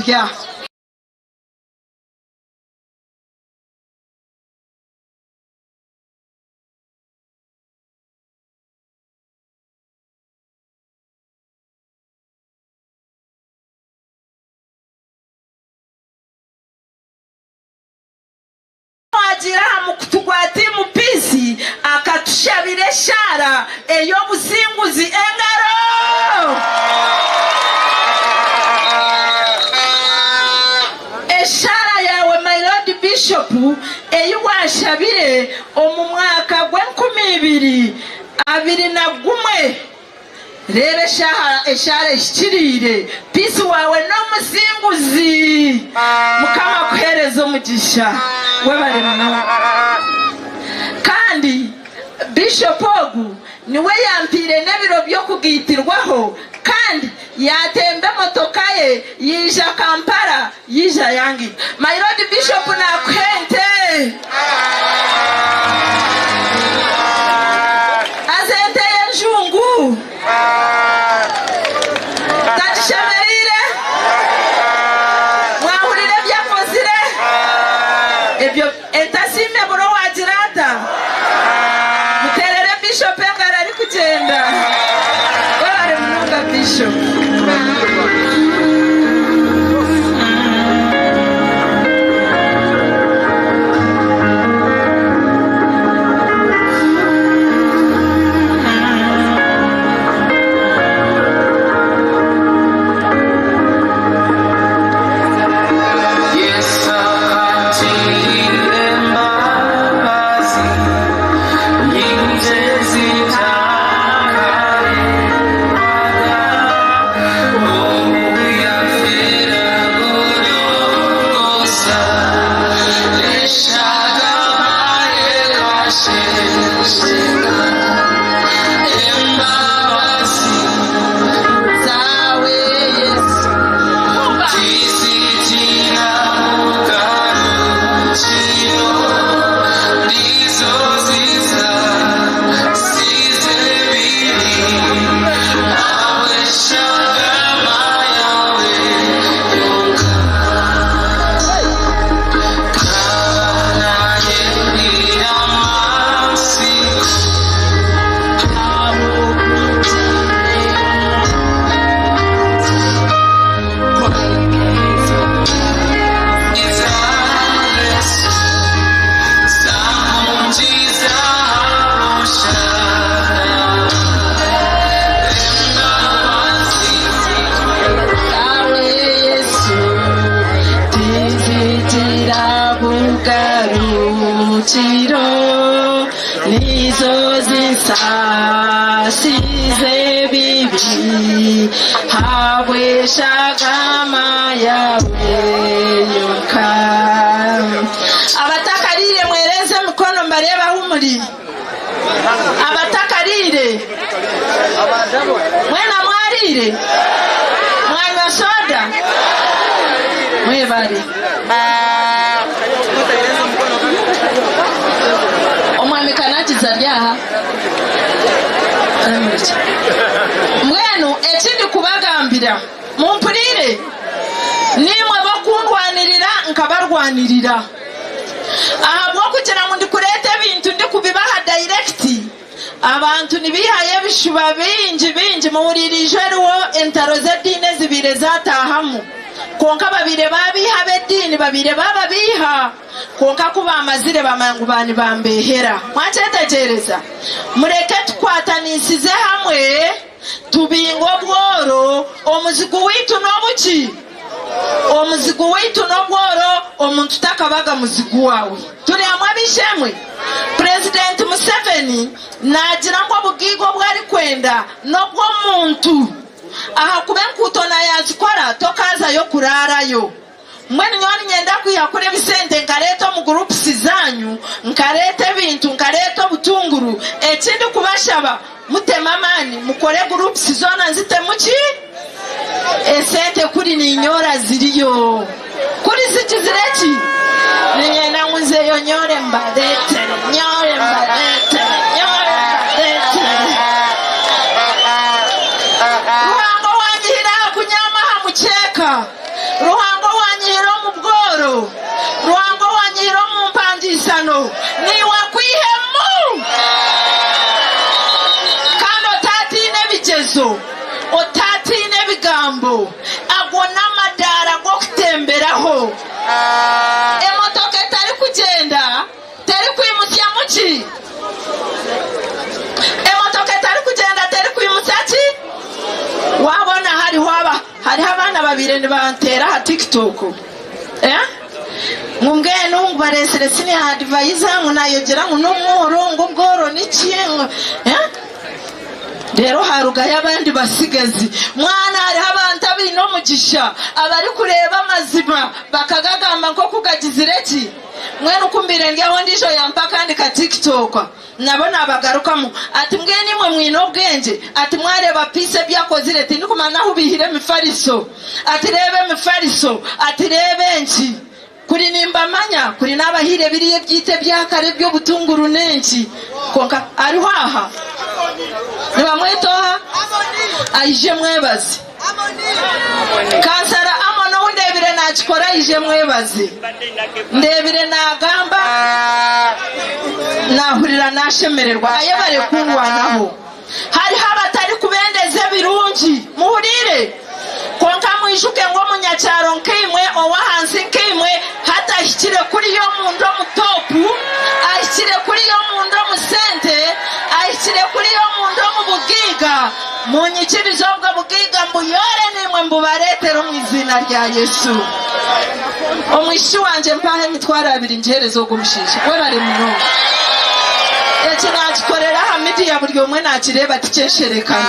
arya. Twagiire aha mukutu gwa Team Peace akatushabira eshaara ey'obusinguzi. Engaro! Eshaara yaawe my Lord Bishop ei waashabire omu mwaka gw'enkumi ibiri 21. Reeba eshaaha eshaara ehikiriire. Peace waawe n'omusinguzi. Mukama akuheereze omugisha. Webare munonga. Kandi Bishop ogu niwe yampiire n'ebiro by'okugaitirwaho kandi yaatemba emotoka ye yaija Kampala yaija yangaita. My Lord Bishop naakuha ente. Haza ente y'enjungu tagishemereire? Mwahurira ebi akozire? Ebyo entasiima ebura owaagira ata? Muteerere Bishop engaro arikugyenda. Webare munonga Bishop. Yesu akangirira embabazi nyingi ezitakarebwaga, obu yafeera Gologosa, eshagama ye ekasheesheka. Embabazi Zawe Yesu. tizigira bugarukiro, nizo ziza size bibi, awe shagama yawe yonka. Kanaye amatsiko Zawe Yesu tizigira bugarukiro nizo zinsasize bibi habwe shagama yawe yonka. Abatakariire mwereze emikono mbareebe ahu muri. Abatakariire mwena mwariire? Mwanywa soda? Mwebare. Omwami Kanakiza ari aha. Mbwenu eki ndikubagambira mumpuriire, niimwe b'okundwanirira nkabarwanirira. Ahabw'okugira ngu ndikureeta ebintu ndikubibaha dayirekiti, abantu nibaihayo ebishuba bingi bingi. Muhuriire ijo eriho entaro z'ediini ezibaire zaataahamu. Kwonka babaire baabaiha ab'ediini babaire baababaiha. Kwonka ku baamazire baamanya ngu baanibambeehera. Mwakyetegyereza? Mureke tukwatanisize hamwe tubinge obworo. Omuzigu waitu n'obuki? Omuzigu waitu n'obworo. Omuntu takabaga muzigu waawe. Turi hamwe ab'eishe-emwe? Purezidenti Museveni naagira ngu obugaiga obu arikwenda n'obw'omuntu ahakuba enkuuto naayazikora tokaazayo kuraarayo. Mbwenu nyowe niinyenda kwiha kuri ebisente nkareeta omu groups zaanyu, nkareeta ebintu, nkareeta obutunguru. Eki ndikubashaba mutemu amaani mukore groups zoona nzitemu ki? Esente kuri ninyoora ziriyo. Kuri zigizire ki? Niinyenda ngu nzeyo nyoore mbareetere, nyoore mbareetere, nyoore mbareetere. Ruhanga owanyihire aha kunyaama aha mukyeeka. Ruhanga. Otaatiina ebigambo. Ago n'amadaara g'okutemberaho. Emotoka etarikugyenda terikwimutsyamu ki? Emotoka etarikugyenda terikwimutsya ki? Waabona hariho aba hariho abaana babaire nibanteera aha TikTok. Eh? Ngu mbwenu ngu bareetsire senior advisor ngu nayogyera ngu n'omworo ngu obworo niki ngu eh? Reero haarugayo abandi batsigazi. Mwana hariho abantu abaine omugisha abarikureeba amazima bakagagamba nk'oku gagizire ki? Mbwenu ku mbaire ndi aho ondiijo yampa akandi ka TikTok nabo naabagarukamu ati mbwenu imwe mwine obwengye ati mwareeba Peace ebi akozire tindikumanya n'ahu baihire emifariso ati reeba emifariso ati reeba enki Kuri nimbamanya, kuri naabahaire biriya ebyita ebya kare eby'obutunguru n'enki. Kwonka ariho aha. Nibamweta oha? Aije mwebaze. Kansara Amon ou ndeebire naakikora aije mwebaze. Ndeebire naagamba, naahurira naashemererwa. Ayebare kundwanaho. Hariho abatarikubendeza ebirungi. Muhuriire? Kwonka mwijuke ngu omunyakyaro nkaimwe, ow'ahansi nkaimwe, hati ahikire kuriya omunda omu topu, ahikire kuriya omunda omu sente, ahikire kuriya omunda omu bugaiga. Munyikirize obwo bugaiga mbuyoore naimwe mbubareetere omu iziina rya Yesu. Omwishiki wangye mpaho emitwaro abiri ngiheereze ogwo mushaija. Webare munonga. Eki naakikorera aha midiya buri omwe naakireeba tikyesherekano.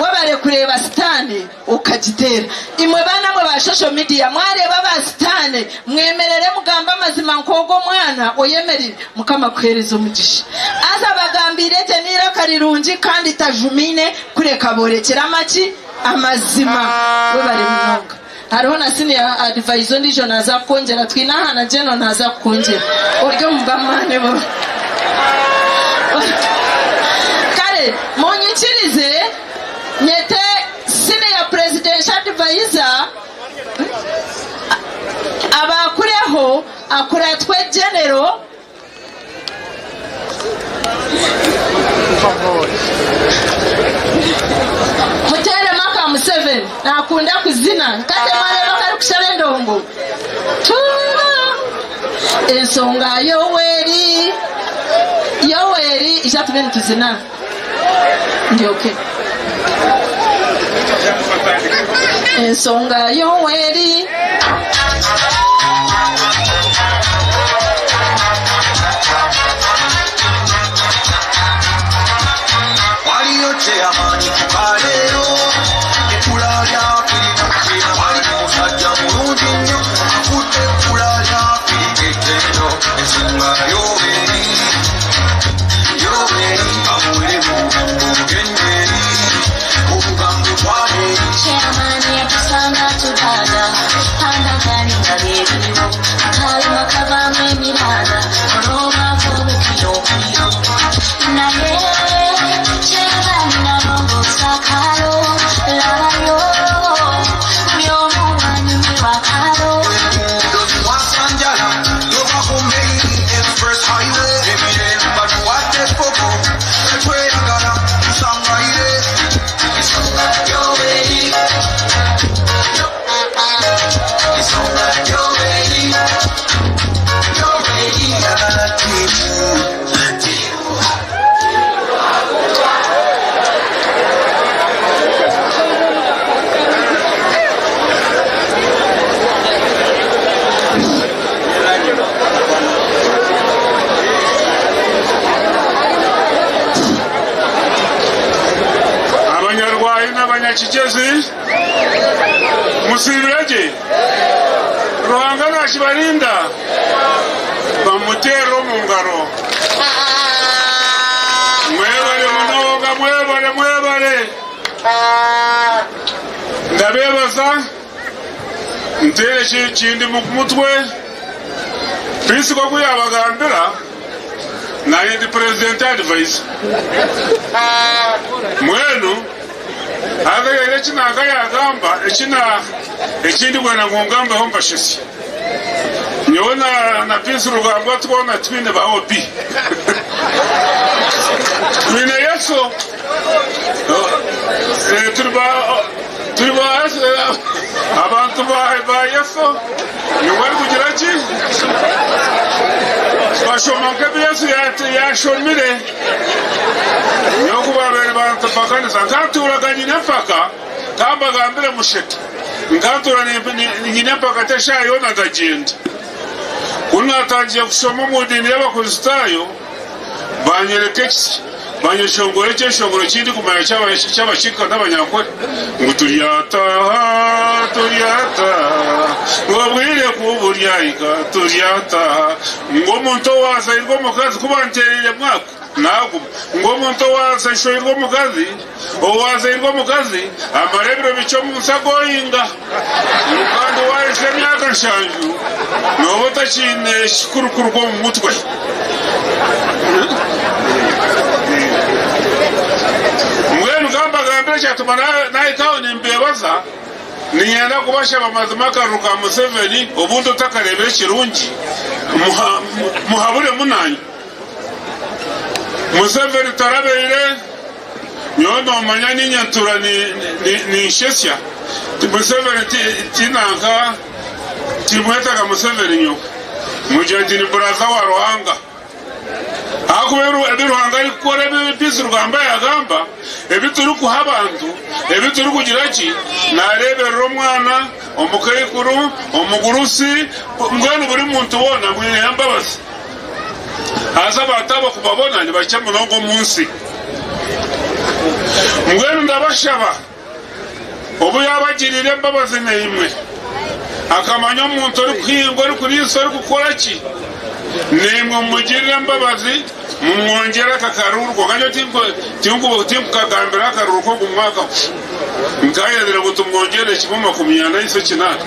Webare kureeba sitaane okagiteera. Imwe baana mwe ba shosho midiya mwareeba aba sitaane mwemerere mugambe amazima nk'ogwo omwana oyemereire. Mukama akuheereze omugisha. Haza abagambiire gye n'eiraka rirungi kandi tajumaine kureka aboorekyere amaki? Amazima. Webare munonga. Hariho na senior advisor ondiijo naaza kukwongyera, twine aha na general naaza kukwongyera. Ori omu b'amaani bo. Kare munyikirize nyete senior presidential advisor abaakureho akuratwe general. Muteeremu aka Museveni nakunda kuzina kate mwareeba ku arikushaba endongo Tuura ensonga Yoweri Yoweri ija tube nituzina ndyoke Ensonga Yoweri. Waliyo chairman ku kaleero ekkula lya Afirika Chairman musajja mulungi nnyo afudde ekkula lya Afirika ettendo ensonga Yoweri Yoweri amuwere mu bugambo genda eri obugambo twala eri Chairman yatusanga tudaaga panda gaali nga byebiriwo akayuma kavaamu emiranga olw'obwavu obukira omuliro naye chairman nalongoosa akaalo labayo buli omu bw'anyumirwa akaalo Enguudo ziwasanjala tova ku main express highway emirembe batuwadde ekkopo tetweyagala tusangayire ensonga Yoweri ensonga Yoweri Yoweri njagala ttiimu ttiimu Abanyarwayi n'abanyakigyezi musiibire gye? Ruhanga nakibarinda? Bamuteere omu ngaro. Mwebare munonga, mwebare, mwebare. Ndabeebaza, nteire kindi mutwe. Peace nk'oku yaabagambira, naanye ndi President Advisor. Mbwenu haza reero eki nanka yaagamba, eki na eki ndikwenda ngu ngambeho mbashesye. Nyowe na, na Peace Rugambwa twona twine ba OB. Twine Yesu. Turi ba turi ba abantu ba ba Yesu. Niwe arikugira ki? Bashoma nk'ebi Yesu yaashomire. Nyowe ku baabaire nibantapakanisa, nkaatuuraga nyine empaka, ka mbagambire musheke, nkaatuura nyine empaka t'eshaaha yoona ndagyenda. Ku naatangiye kushoma omu diini y'Abakristaayo, baanyereka ekisya, banyeshongora ekyeshongoro eki ndikumanya ky'Abakiika n'Abanyankore ngu turyataaha, turyataaha, ngu obwire ku buryahika turyataaha, ngu omuntu owaazairwe omukazi ku banteereire mwako naaguma, ngu omuntu owaashweirwe omukazi, owaazairwe omukazi amara ebiro bikye omu nsi agoyinga, ngu kandi waahitsya emyaka nshanju nooba otakiine kikurukuruka omu mutwe. Mbwenu ka mbagambire ekyatuma naahika aho nimbeebaza, niinyenda kubashaba mazima akaruru ka Museveni obundi otakareebire ekirungi muhaburemu naanye. Museveni tarabaire nyowe nomanya ninye ntura ninshesya Museveni tinanka timwetaga Museveni nyowe mugira nti ni buraza wa Ruhanga ahakuba ebi Ruhanga arikukora ebi Peace Rugamba yagamba ebi turikuha abantu ebi turikugira ki nareberera omwana omukaikuru omugurusi mbwenu buri muntu woona amwineho embabazi. Haza abantu abo kubabona ni bakye munonga omu nsi. Mbwenu ndabashaba, obu yaabagiriire embabazi naimwe, akamanya omuntu orikuhinga, orikuriisa, orikukora ki, naimwe mumugirire embabazi, mumwongyere aka karuuru. Kwonka nyowe tinkukagambira akaruru k'ogu mwaka kusha. Nkaayenzire ngu tumwongyerere kimwe 40 aihitse kinaana.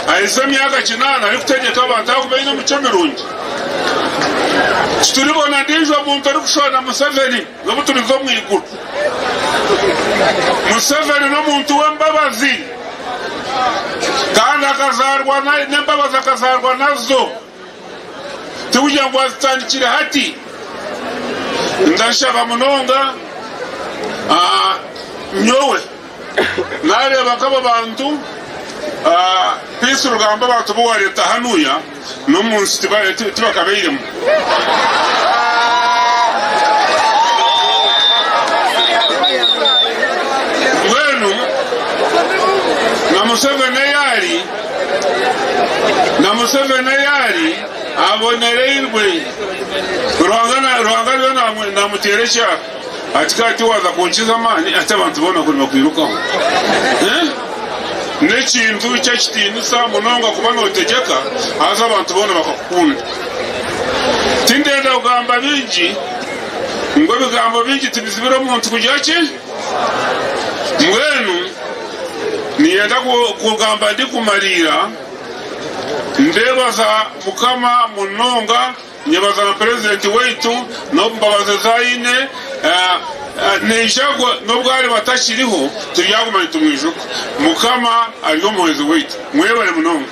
Aherize emyaka kinaana arikutegyeka abantu ahakuba aine emicwe mirungi. Tituribona ndiijo muntu orikushushana na Museveni n'obu turiza omu iguru. Museveni n'omuntu w'embabazi kandi akazaarwa n'embabazi akazaarwa nazo. Tikugira ngu azitandikire hati. Ndashaba munonga nyowe nareeba nk'aba bantu Peace Rugamba abantu bu wareeta hanuya n'omunsi tibakabairemu. Mbwenu na Museveni ei ari Na Museveni ei ari abonereirwe. Ruhanga Ruhanga ariyo namuteera ekyara ati ka tiwaza kunkiza amaani ati abantu boona kuri bakwirukaho. Eh? N'ekintu ky'ekitiinisa munonga kuba notegyeka haza abantu boona bakakukunda. Tindenda kugamba bingi ngu ebigambo bingi tibizibira omuntu kugira ki? Mbwenu Niinyenda kugamba ndikumariira, ndeebaza Mukama munonga, nyebaza na Purezidenti waitu n'obu mbabazi ezi aine. Naija n'obu ariba atakiriho, turyaguma nitumwijuka. Mukama ari omuhwezi waitu. Mwebare munonga.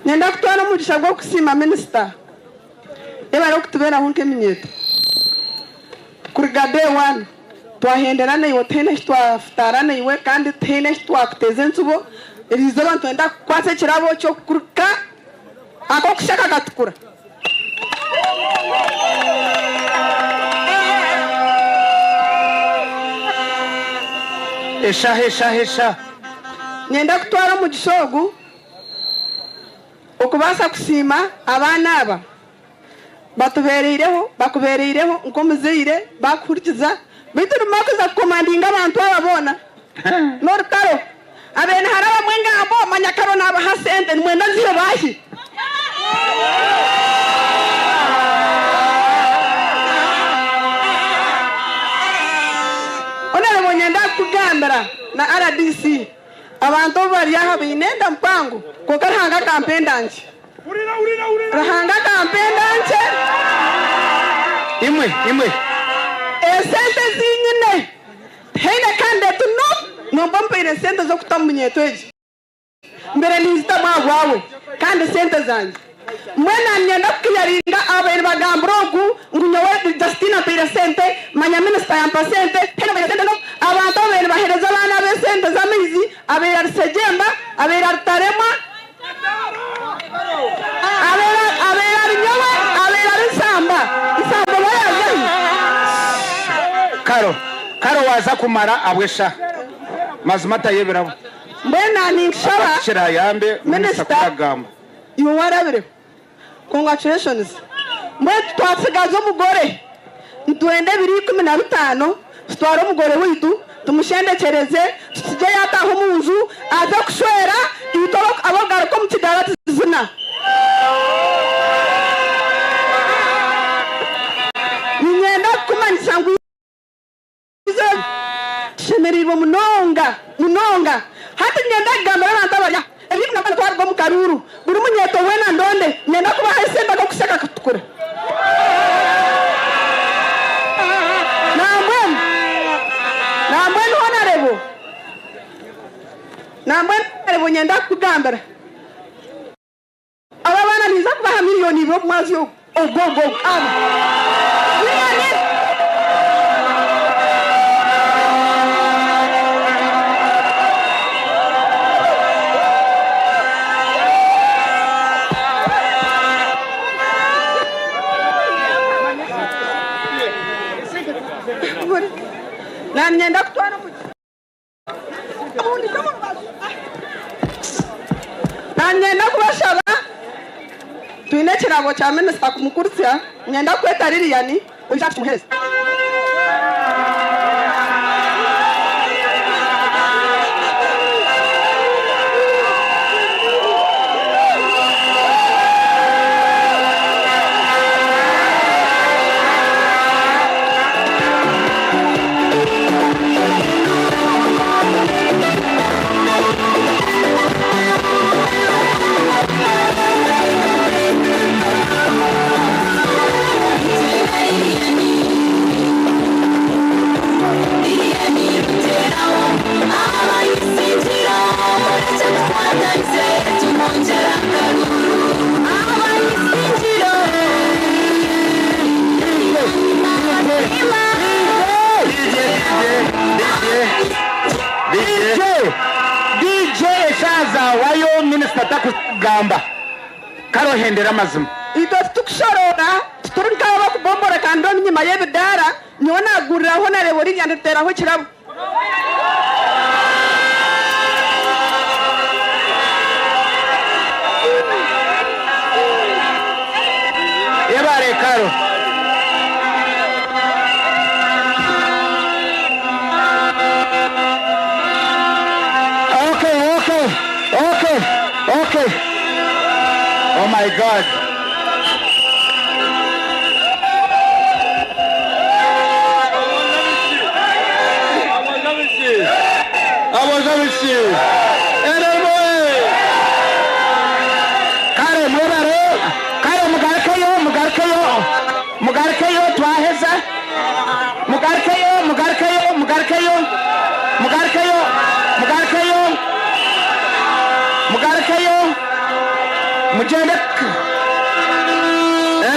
Niinyenda kutwara omugisha gw'okusiima minisita yebare okutubeeraho nk'eminyeeto. Kuruga day one twahendera naiwe tihaine ahu twafutaara naiwe kandi tihaine ahu twakuteeza entsibo. Eriizooba nitwenda kukukwatsa ekirabo ky'okuruka ak'okushaka katukura. Eshaha eshaha eshaha. Niinyenda kutwara omugisha ogu okubaasa kusiima abaana aba batubeereireho, bakubeereireho nk'omuzaire baakuhurikiza beitu orimu kuza kukomandinga abantu aba boona n'orutaro. Abeene hariho abamwe engambo manya karo naabaha sente nimwenda nzihe baahi? Honourable nyenda kukugambira na rdc abantu obu bari aha baine enda mpango kwonka Ruhanga akampa enda nkye. Ruhanga akampa enda nkye. Imwe imwe. Esente ezi nyine tihaine candidate n'omwe. Nyowe mba ompaire sente z'okuta omu minyeeto egi. Mbere ninzitamu ahabwawe kandi sente zangye. Mbwenu nanyenda kukiriyaringa ababaire nibagambira ogu ngu nyowe Justine ampaire sente, manya minisita yampa sente, hena ampaire sente no abantu ababaire nibahereza abaana be sente z'amaizi abaire ari Sejemba, abaire ari Taremwa, abaire abaire ari nyowe, abaire ari Nsamba. Nsamba oba yaazahi? Karo, karo waaza kumara abw'eshaha. Mazima tayebirabo. Mbwenu na ninkushaba Minisita iwe warabireho congratulations mbwenu twatsigaza omugore nitwenda ebiro 15 tutware omugore waitu tumushendekyereze tutsigye yataha omunju aze kushwera itwe abokugaruka omukidara tuzina. Niinyenda kukumanyisa ngu. Tushemereirwe munonga munonga. Hati niinyenda kugambira abantu abari aha, ebiri kunagwa twaruga omu karuuru, buri munyeeto weena ndonde, niinyenda kubaha esente ag'okusheka kutukura. Nambwenu, nambwenu Honarebo, nambwenu Honarebo niinyenda kukugambira. Aba abaana ninza kubaha miriyoni ibiri omu mwazyo ogu ogu ogu ogu aba miriyoni ibiri. Nanyenda kutwara omu. Nanyenda kubashaba twine ekirabo kya minisita kumukuritsya niinyenda kweta Lilian oije akimuhereze. DJ, DJ eshaaha zaawayo minisita takugamba kare ohendere amazima. Itwe titukushoroora, tituri nk'abo abarikubombora kandi enyima y'ebidaara, nyowe naaguriraho nareeba oriya nditeeraho ekirabo. Yebare Karo. Okay, okay, okay, okay. Oh my God. Kare mwebare, kare mugarukeyo, mugarukeyo, mugarukeyo twaheza, mugarukeyo, mugarukeyo, mugarukeyo, mugarukeyo, mugarukeyo, mugarukeyo, mugyende.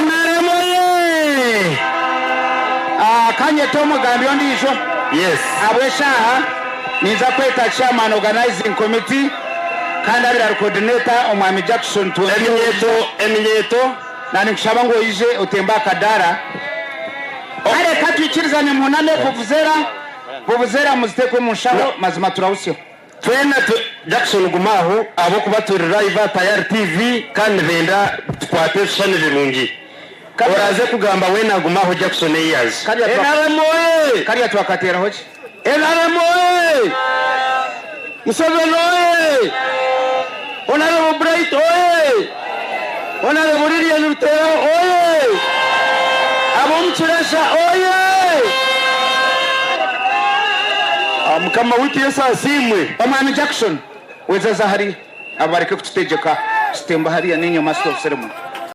NRM oye! Ah, kanyete omugambi ondiijo. Yes. Ahabw'eshaaha ninza kweta chairman organizing committee kandi abire ari coordinator omwami Jackson Twongyeho. Eminyeeto, eminyeeto. Na ninkushaba ngu oije otembe aha kadaara. Kare katwikirizane muhuname vuvuzera, vuvuzera muziteekwe omu nshaho mazima turahusyeho. Twena tu Jackson guma aho ahabw'okuba turi live aha Tayari TV kandi nibenda tukwate ebishushani birungi. Oraaze kugamba weena agume aho Jackson ei yaaza. NRM oye! Kariya twakateeraho ki? NRM oye! Museveni oye! Honarebo Bright oye! Honarebo Lilian Ruteeraho oye! Ab'omu Kirasha oye! Mukama waitu Yesu asiimwe. Omwami Jackson weza za hariya abo bareke kututegyeka tutemba hariya ninye master of ceremony.